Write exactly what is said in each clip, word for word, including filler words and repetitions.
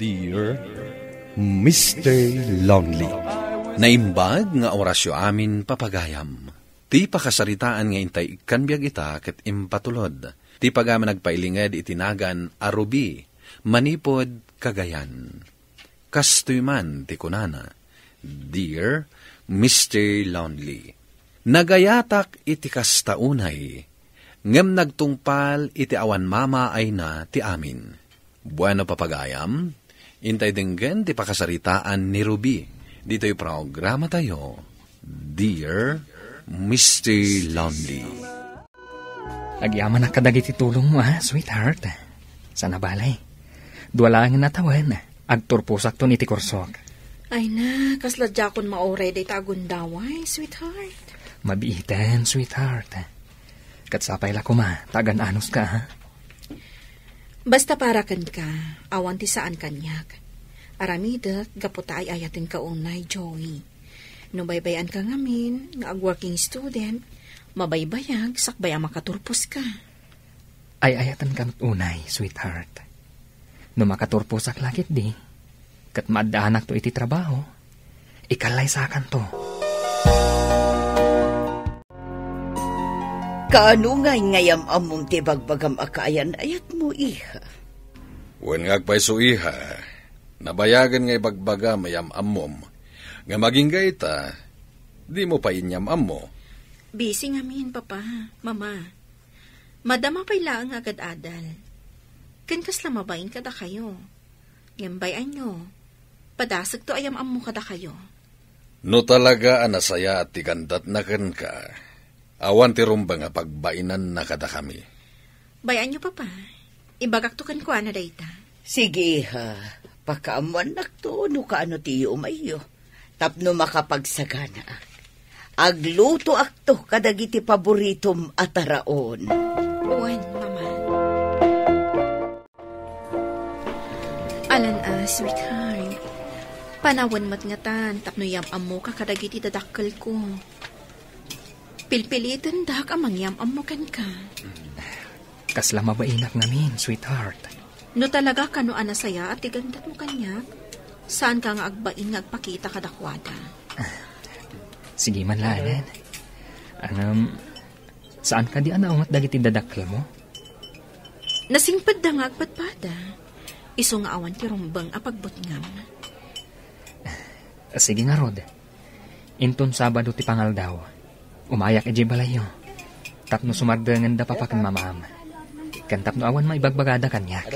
Dear Mister Lonely. Naimbag nga orasyo amin, papagayam. Ti pakasaritaan nga intay ikkan biag ita ket impatulod. Ti pagayam a nagpailinged iti nagan a Ruby, manipud Cagayan. Kastoy man ti kunana, Dear Mister Lonely, nagayatak iti kasta unay, ngem nagtungpal iti awan mamaayna ti amin. Bueno, papagayam, intay denggen ti pakasaritaan ni Ruby ditoy programatayo, Dear Mister Lonely. Agyamanak kadagiti tulongmo, a, sweetheart. Sana balay. Dua laengen a tawen, agturposakton iti kursok. Ay na, kasla diakon mauray dayta a gundaway, sweetheart. Mabiiten, sweetheart. Ket sapay la koma, ta agan-anuska, ha? Basta para kenka, awan ti saan kaniak. Aramidek gapu ta ay-ayatenka unay, Joey. No baybay-anka ngamin nga ag-working student, mabaybayag sakbay a makaturposka. Ay-ayatenka met unay, sweetheart. No makaturposak la ketdi, ket maaddaanakto iti trabaho, ikallaysakanto. Kaano ngay nga yam-ammom ti bagbagam a kaayan-ayatmo, iha? Wen nga agpayso, iha. Nabayagen nga ibagbagam a yam-ammom. Ngem agingga ita, dimo pay inyam-ammo. Busy ngamin, Papa, Mama. Madama pay laeng nga agad-adal. Ken kasla mabain kadakayo. Ngem bay-anyo, padasekto a yam-ammo kadakayo. No talaga a nasayaat ti gandatna kenka, awan ti rumbeng a pagbainanna kadakami. Bay-anyo, Papa. Ibagakto kenkuana dayta. Sige, ha. Pakaammoannakto no kaano ti yuumayyo. Tapno makapagsaganaak. Aglutoakto kadagiti paboritom a taraon. Wen, Mama. Alan a, sweetheart. Panawen met ngatan tapno yam-ammoka kadagiti dadakkelko. Pilpilitendak a mangyam-ammo kenka. Kasla mabainak ngamin, sweetheart. No talaga kano a nasayaat ti gandatmo kaniak, saanka nga agbain nga agpakita kadakuada. Sige man laeng. Ngem, saan kadi a naunget dagiti dadakkelmo? Nasingpetda nga agpadpada. Isu nga awan ti rumbeng a pagbutngam. Sige ngarud. Inton Sabado ti pangaldaw, umayak idiay balayyo. Tapno sumardengenda papa ken mamam. Ken tapno awan maibagbagada kaniak.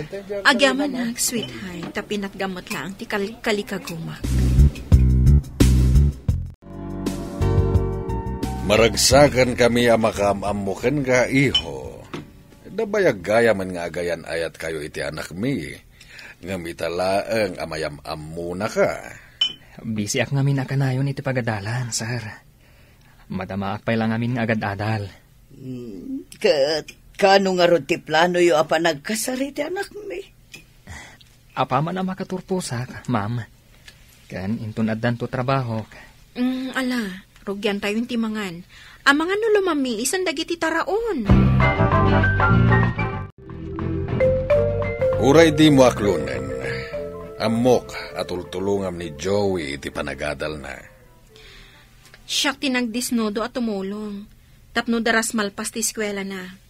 Agyamanak, sweetheart, ta pinatgam met laeng ti kal-, kalikagumak. Maragsakan kami a makaam-ammo kenka, iho. Nabayag gayamen nga agayan-ayatkayo iti anakmi, ngem ita laeng a mayam-ammonaka. Bisiak ngamin a kanayon iti pagadalan, sir. Madamaak pay la ngamin nga agad-adal. Hmm, ket kano ngarud ti planoyo a panagkasar iti anakmi? Apaman a makaturposak, ma'am. Ken inton addanto trabahok. Mm, ala, rugiantayon ti mangan. Amangan no lumamiisan dagiti taraon. Uray dimo aklonen, ammok a tultulongam ni Joey iti panagadalna. Siak ti nagdisnodo a tumulong tapno daras malpas ti eskuelana.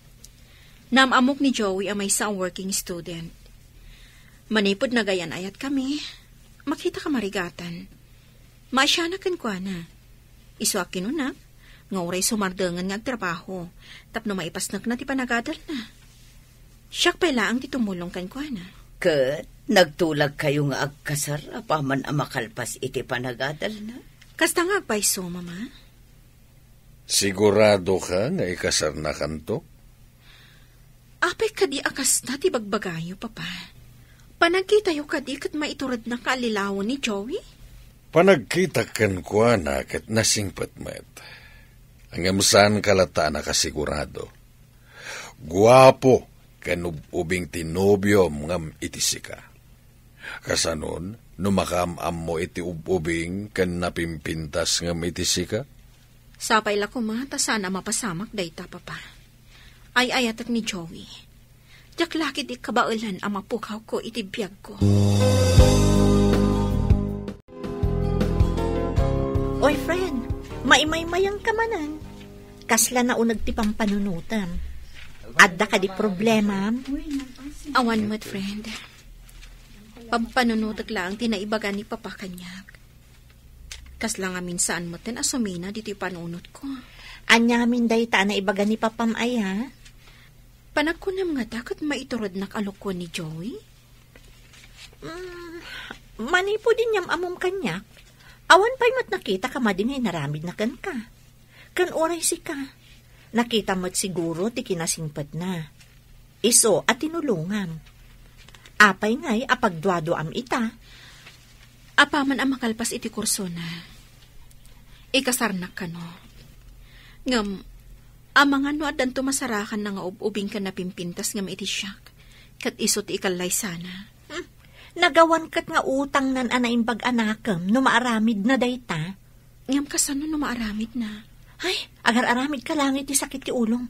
Naam-ammok ni Joey a maysa a working student. Manipud nagayan-ayat kami, makita ka marigatan. Maasianak kenkuana. Isu a kinunak nga uray sumardengen nga agtrabaho tapno maipasnekna ti panagadalna. Siak pay laeng ti tumulong kenkuana. Ket nagtulagkayo nga agkasar apaman a makalpas iti panagadalna? Kasta nga agpayso, Mama. Siguradoka nga ikasarnakanto? Apay kadi a kasta ti bagbagayo, Papa? Panagkitayo kadi ket maiturednaka a lilawen ni Joey? Panagkitak kenkuana ket nasingpet met. Ngem saanka latta a nakasigurado. Guapo ken ub-ubing ti nobiom ngem iti sika. Kasanon, no makaam-ammo iti ub-ubing ken napimpintas ngem iti sika? Sapay la koma ta saan a mapasamak dayta, Papa. Ay-ayatek ni Joey. Diak la ketdi kabaelan a mapukawko iti biagko. Ay, maymayangka manen. Kasla nauneg ti pampanunotem. Adda kadi problemam? Awan met, friend. Pampanunotek laeng ti naibaga ni Papa kaniak. Kasla ngamin saan metten a sumina ditoy panunotko. Ania ngamin dayta a naibaga ni Papam aya? Panagkunam ngata ket maiturednak a lokuen ni Joey? Mm, manipud inyam-ammom kaniak, awan pay met nakitaka madi nga inaramidna kenka. Ken uray sika, nakita met siguro ti kinasingpetna. Isu a tinulongam. Apay ngay a pagduaduaam ita? Apaman a makalpas iti kursona, ikasarnak kano. Ngem, amangan no addanto masarakanna nga ub-ubing ken napimpintas ngem iti siak, ket isu ti ikallaysana. Hmm. Nagawan ket nga utangnan a naimbag a nakem no maaramidna dayta. Ngem kasano no maaramidna? Ay, agar-aramidka laeng iti sakit ti ulom.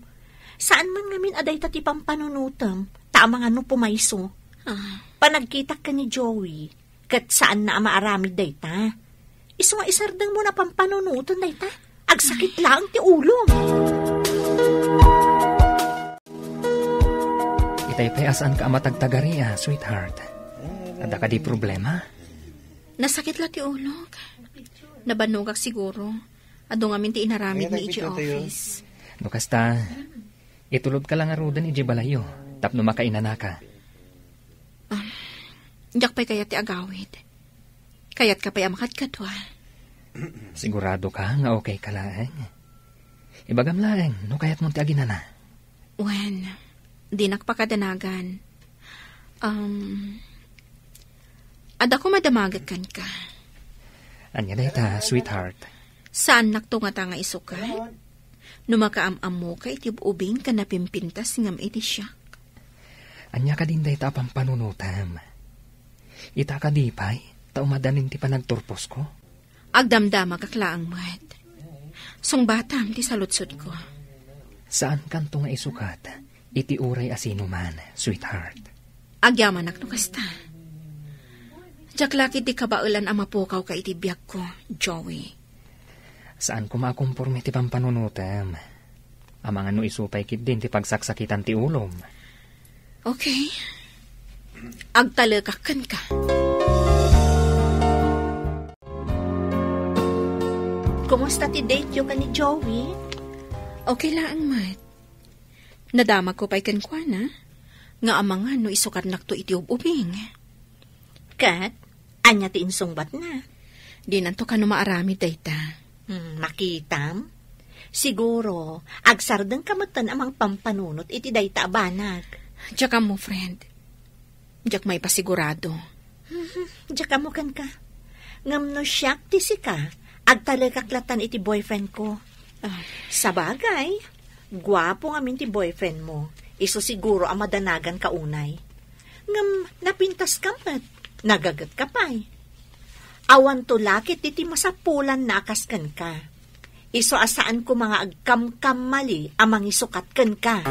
Saan man ngamin a dayta ti pampanunotem, ta amangan no pumayso. Ah. Panagkitak ken ni Joey, ket saanna a maaramid dayta. Isu nga isardengmo a pampanunoten dayta, agsakit laeng ti ulom. Itay pay a saanka a matagtagari, a, sweetheart. Adda kadi problema? Nasakit la ti ulok. Nabannogak siguro. Adu ngamin ti inaramidmi iti office. No kasta, itulodka la ngaruden iti balayyo tapno makainanaka. Ah, diak pay kayat ti agawid. Kayatka pay a makadkadua? Siguradoka nga okay ka laeng? Ibagam laeng no kayatmo ti aginana. Wen, dinak pakadanagan. Um, adda koma damagek kenka. Ania dayta, sweetheart? Saannakto ngata nga isukat? No makaam-ammoka iti ub-ubing ken napimpintas ngem iti siak. Ania kadin dayta a pampanunotem? Ita kadi pay, ta umadanin ti panagturposko? Agdamdamagak laeng met. Sungbatam ti saludsodko. Saankanto nga isukat iti uray a sinuman, sweetheart. Agyamanak no kasta. Diak la ketdi kabaelan a mapukawka iti biagko, Joey. Saan koma a komporme ti pampanunotem. Amangan no isu pay ketdin ti pagsaksakitan ti ulom. Okay. Agtalekak kenka. Kumusta ti date-yo ken ni Joey? Okay laeng met. Nadamagko pay kenkuana, nga amangan no isukatnakto iti ub-ubing. Ket, ania ti insungbatna? Dinanto kano maaramid dayta. Hmm, makitam? Siguro, agsardengka metten a mangpampanunot iti dayta a banag. Diak ammo, friend. Diak maipasigurado. Mhm, diak ammo kenka. Ngem no siak ti sika, agtalekak latan iti boyfriend ko. Ah. Sabagay, guapo ngamin ti boyfriend mo. Isu siguro a madanagan ka unay. Ngem napintas ka met, nagaget ka pay. Awanto la ketdi ti masapulanna a kas kenka. Isu a saan koma nga agkamkammali a mangisukat kenka.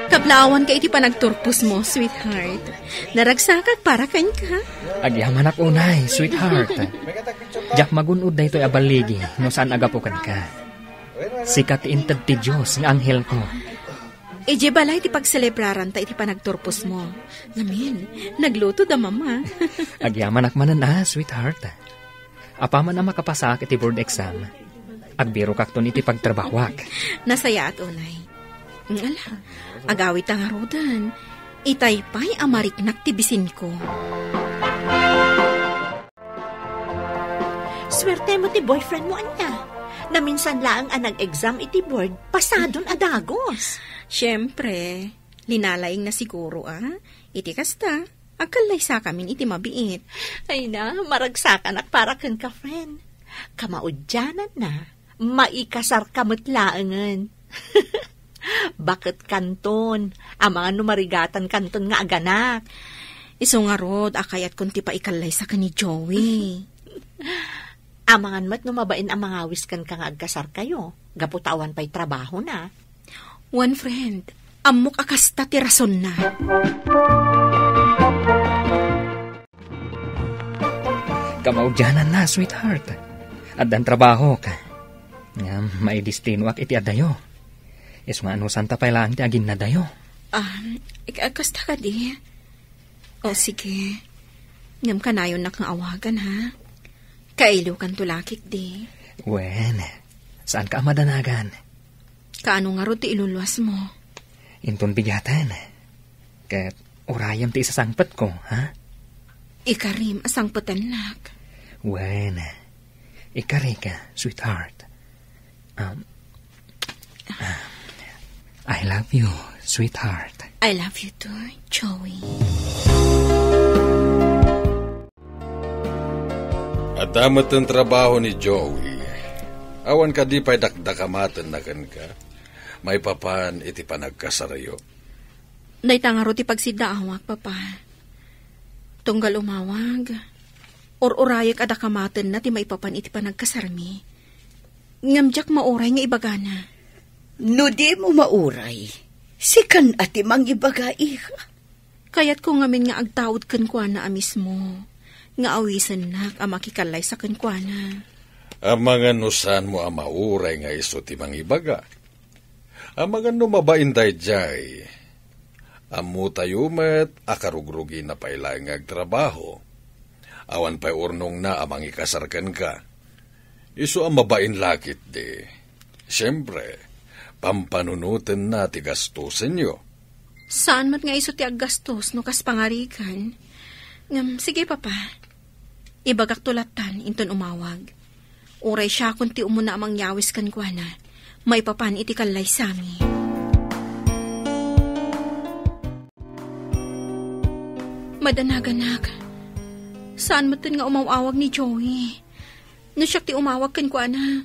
Kablaawanka iti panagturposmo, sweetheart. Naragsakak para kenka. Agyamanak unay, sweetheart. Diak magun-od daytoy a balligi no saan a gapu kenka. Sika ti inted ti Dios nga anghelko. Idiay balay ti pagselebraranta iti panagturposmo. Ngamin, nagluto da Mama. Agyamanak manen a, sweetheart. Apaman a makapasaak iti board exam, agbirokakton iti pagtrabahoak. Nasayaat unay. Ala, agawidta ngaruden. Itay pay a mariknak ti bisinko. Suerte mo ti boyfriend mo, ania. Naminsan laeng a nag-exam iti board, pasadon a dagos. Siempre, linalaingna siguro, a. Iti kasta, agkallaysakamin iti mabiit. Ay na, maragsakanak para kenka, friend. Kamaudiananna, maikasarka met laengen. Baket kanton, Amangan no marigatan kanton nga aganak. Isu ngarud a kayatkon ti paikallaysa ken ni Joey. Amangan met no mabain a mangawis kenka nga agkasarkayo, gapu ta awan pay trabahona. Wen, friend, ammok a kasta ti rasonna. Kamaudiananna, sweetheart. Addan trabahok. Ngem maidestinoak iti adayo. Isu nga anusanta pay laeng ti aginnadayo. Ah, ik-, kasta kadi? O, sige. Ngem kanayonnak nga awagan, ha? Kailiwkanto lakik, di? Wen, saanka a madanagan. Kaano ngarud ti iluluasmo? Inton bigaten. Ket urayem ti isasangpetko, ha? Ikarim a sangpetennak. Wen, ikarika, sweetheart. Um, I love you, sweetheart. I love you too, Joey. Adda met ti trabaho ni Joey. Awan kadi pay dakdakamatenna kenka maipapan iti panagkasaryo? Dayta ngarud ti pagsiddaawak, Papa. Tunggal umawag, ur-urayek a dakamatenna ti maipapan iti panagkasarmi. Ngem diak mauray nga ibagana. No dimo mauray, sikan a ti mangibaga, iha. Kayatko ngamin nga agtaud kenkuana a mismo, nga awisennak a makikallaysa kenkuana. Amangan no saanmo a mauray nga isu ti mangibaga. Amangan no mabain daydiay. Ammotayo met a karugrugina pay laeng nga agtrabaho. Awan pay urnongna a mangikasar kenka. Isu a mabain la ketdi. Siempre, pampanunotenna ti gastosenyo. Saan met nga isu ti aggastos no kas pangarigan. Ngem, sige, Papa. Ibagakto lattan inton umawag. Uray siakon ti umuna a mangyawis kenkuana, maipapan iti kallaysami. Madanaganak, saan metten nga umaw-awag ni Joey. No siak ti umawag kenkuana,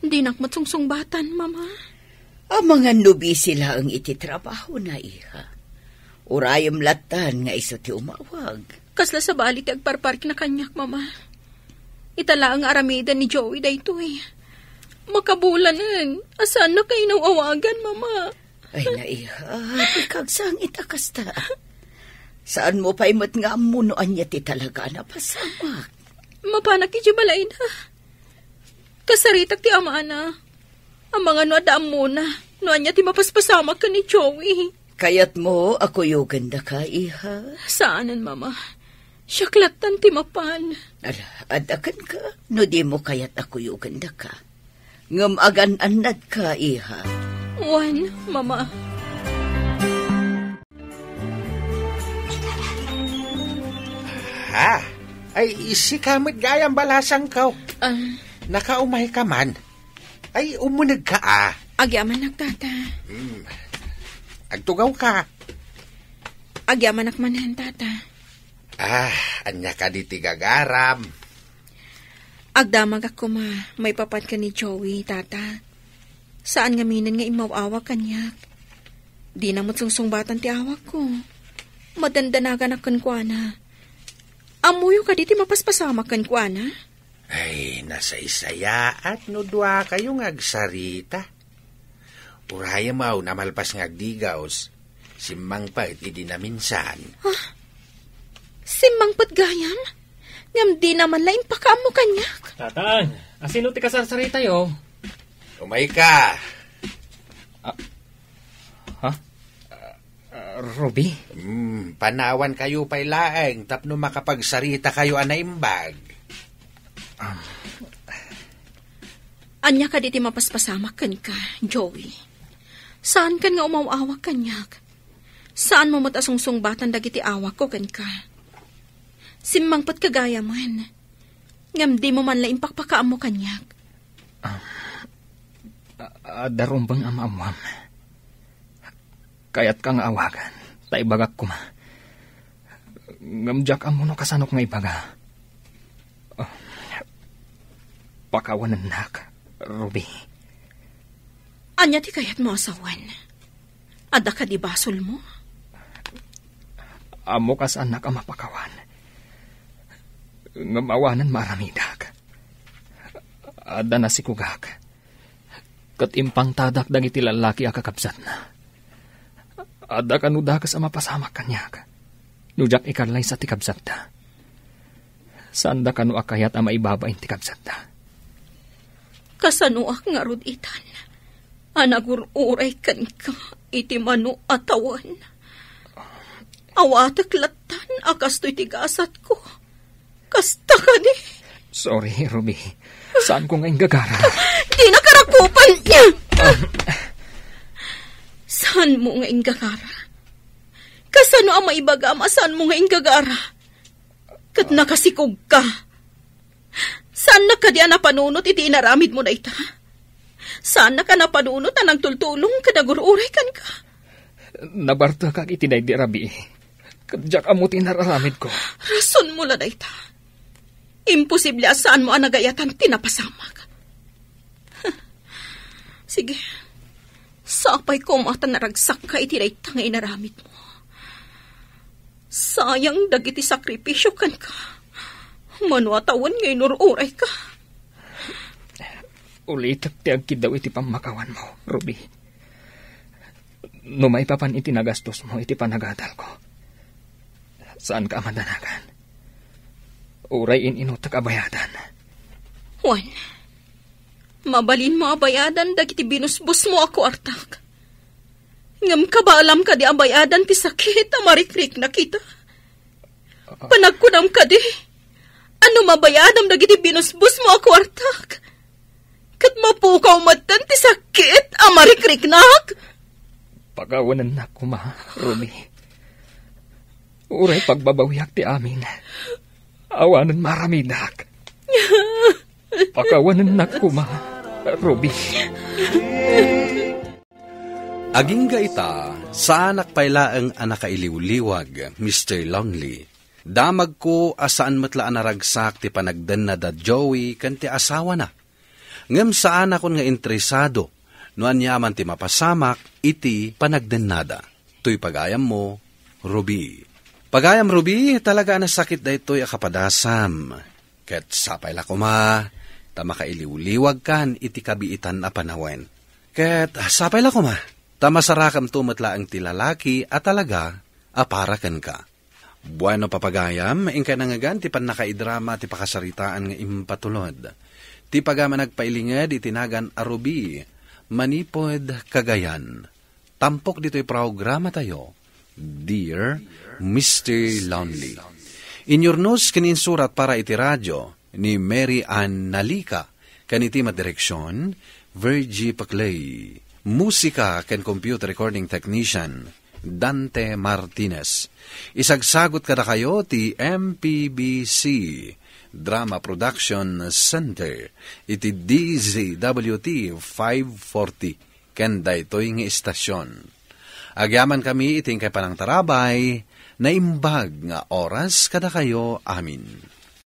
dinak met sungsungbatan, Mama. Amangan no busy laeng iti trabahona, iha. Urayem lattan nga isu ti umawag. Kasla sabali ti agparparikna kaniak, Mama. Ita laeng nga aramiden ni Joey daytoy. Makabulanen a saannak a inaw-awagan, Mama. Ay, naiha, di ka agsangit a kasta. Saanmo pay met nga ammo no ania ti talaga a napasamak. Mapanak idiay balayda. Kasaritak ti amana. Amangan no adda ammona no ania ti mapaspasamak ken ni Joey. Kayatmo a kuyogenda ka, iha? Saanen, Mama. Siak lattan ti mapan. Ala, adda kenka no dimo kayat a kuyogenda ka. Ngem agan-annad ka, iha. Wen, Mama. Ha? Ay, sika met gayam balasangko. Ah. Nakaumay ka man. Ay, umuneg ka, ah. Agyamanak, Tata. Hmm. Agtugaw ka. Agyamanak manen, Tata. Ah, ania kadi ti gagaram? Agdamagak koma maipapan ken ni Joey, Tata. Saan ngaminen nga immaw-awag kaniak. Dina met sungsungbatan ti awagko. Madandanaganak kenkuana. Ammoyo kadi ti mapaspasamak kenkuana? Ay, nasaysayaat no duakayo nga agsarita. Urayem a, no malpas nga agdigaws, simmangpet idi naminsan. Ah, simmangpet gayam? Ngem dina man la impakaammo kaniak. Tatang, asino ti kasarsaritayo? Umayka. Ah, ha? Ah, Ruby? Hmm, panawankayo pay laeng tapno makapagsaritakayo a naimbag. Ah. Ania kadi ti mapaspasamak kenka, Joey? Saankan nga umaw-awag kaniak? Saanmo met a sungsungbatan dagiti awagko kenka? Simmangpetka gayamen, ngem dimo man la impakpakaammo kaniak. Ah, a-, adda rumbeng a maammoam. Kayatka nga awagan, ta ibagak koma. Ngem diak ammo no kasanok nga ibaga. Ah, pakawanennak, Ruby. Ania ti kayatmo a sawen? Adda kadi basolmo? Ammok a saannak a mapakawan. Ngem awanen maaramidak. Adda nasikogak. Ket impangtadak dagiti lallaki a kakabsatna. Adda kano dakes a mapasamak kaniak no diak ikallaysa ti kabsatda. Saanda kano a kayat a maibabain ti kabsatda. Kasanoak ngarud itan a nagur-uray kenka iti mano a tawen? Awatek lattan a kastoy ti gasatko. Kasta kadi? Sorry, Ruby. Saanko nga inggagara. Dinaka rakupan! Saanmo nga inggagara? Kasano a maibagam a saanmo nga inggagara? Ket nakasikogka. Saannak kadi a napanunot iti inaramidmo dayta? Saannak a napanunot a nangtultulong ken nagur-uray kenka? Nabartekak iti daydi a rabii. Ket diak ammo ti inararamidko. Rasonmo la dayta. Imposible a saanmo a nagayatan ti napasamak. Sige. Sapay koma ta naragsakka iti dayta nga inaramidmo. Sayang dagiti sakripisio kenka. Mano a tawen nga inur-urayka. Ulitek ti agkiddaw iti pammakawanmo, Ruby. No maipapan iti nagastosmo iti panagadalko, saanka a madanagan. Uray in-inutek a bayadan. Juan, mabalinmo a bayadan dagiti binusbosmo a kuartak. Ngem kabaalam kadi a bayadan ti sakit a marikriknak ita? Panagkunam kadi, a no mabayadam dagiti binusbosmo a kuartak, ket mapukaw metten ti sakit a marikriknak? Pakawanennak koma, Ruby. Uray pagbabawiak ti amin, awanen maaramidak. Pakawanennak koma, Ruby. Agingga ita, saanak pay laeng a nakailiwliwag, Mister Lonely. Damagko a saan met la a naragsak ti panagdennada Joey ken ti asawana. Ngem saanakon nga interesado no aniaman ti mapasamak iti panagdennada. Toy pagayammo, Ruby. Pagayam, Ruby, talaga a nasakit daytoy a kapadasam. Ket sapay la koma ta makailiwliwagkan iti kabiitan a panawen. Ket sapay la koma ta masarakemto met laeng ti lalaki a talaga a para kenka. Bueno, papagayam, inkay nangngegan ti pannakaidrama ti pakasaritaan nga impatulod. Ti pagayam a nagpailinged iti nagan a Ruby, manipud Cagayan. Tampok ditoy programatayo, Dear Mister Lonely. Inyurnos ken insurat para iti radio ni Mary Ann Nalica ken iti madireksion, Virgie Paclay. Musika ken computer recording technician, Dante Martinez. Isagsagut kadakayo ti M P B C Drama Production Center iti D Z W T five forty ken daytoy nga istasion. Agyamankami iti inkay panangtarabay, naimbag nga oras kadakayo amin.